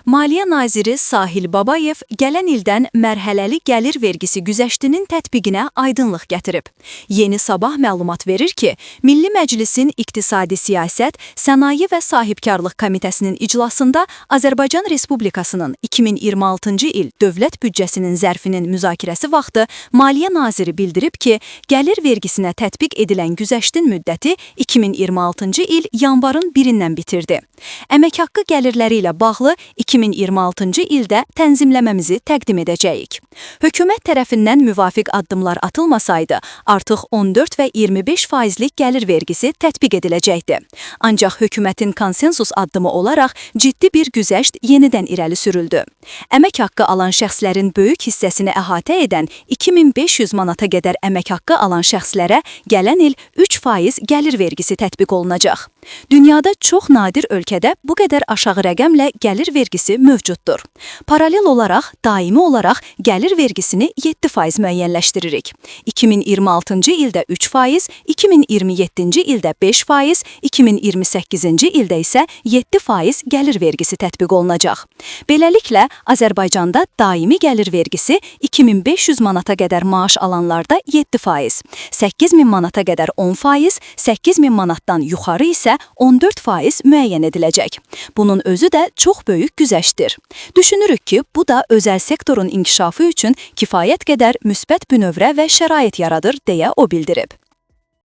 Maliyyə naziri Sahil Babayev gələn ildən mərhələli gəlir vergisi güzəştinin tətbiqinə aydınlıq gətirib. Yeni Sabah məlumat verir ki, Milli Məclisin İqtisadi Siyasət, Sənaye və Sahibkarlıq Komitəsinin iclasında Azərbaycan Respublikasının 2026-cı il dövlət büdcəsinin zərfinin müzakirəsi vaxtı Maliyyə naziri bildirib ki, gəlir vergisinə tətbiq edilən güzəştin müddəti 2026-cı il yanvarın 1-dən bitirdi. Əmək haqqı gəlirləri ilə bağlı 2026-cı ildə tənzimləməmizi təqdim edəcəyik. Hökumət tərəfindən müvafiq addımlar atılmasaydı, artıq 14 və 25 faizlik gəlir vergisi tətbiq ediləcəkdi. Ancaq hökumətin konsensus addımı olaraq ciddi bir güzəşt yenidən irəli sürüldü. Əmək haqqı alan şəxslərin böyük hissəsini əhatə edən 2500 manata qədər əmək haqqı alan şəxslərə gələn il 3% gəlir vergisi tətbiq olunacaq. Dünyada çox nadir ölkədə bu qədər aşağı rəqəmlə gəlir vergisi mövcuddur. Paralel olaraq, daimi olaraq gəlir vergisini 7% müəyyənləşdiririk. 2026-cı ildə 3%, 2027-ci ildə 5%, 2028-ci ildə isə 7% gəlir vergisi tətbiq olunacaq. Beləliklə, Azərbaycanda daimi gəlir vergisi 2500 manata qədər maaş alanlarda 7%, 8000 manata qədər 10%, 8000 manatdan yuxarı isə 14% müəyyən ediləcək. Bunun özü də çox böyük güzəştdir. Düşünürük ki, bu da özəl sektorun inkişafı üçün kifayət qədər müsbət bünövrə və şərait yaradır, deyə o bildirib.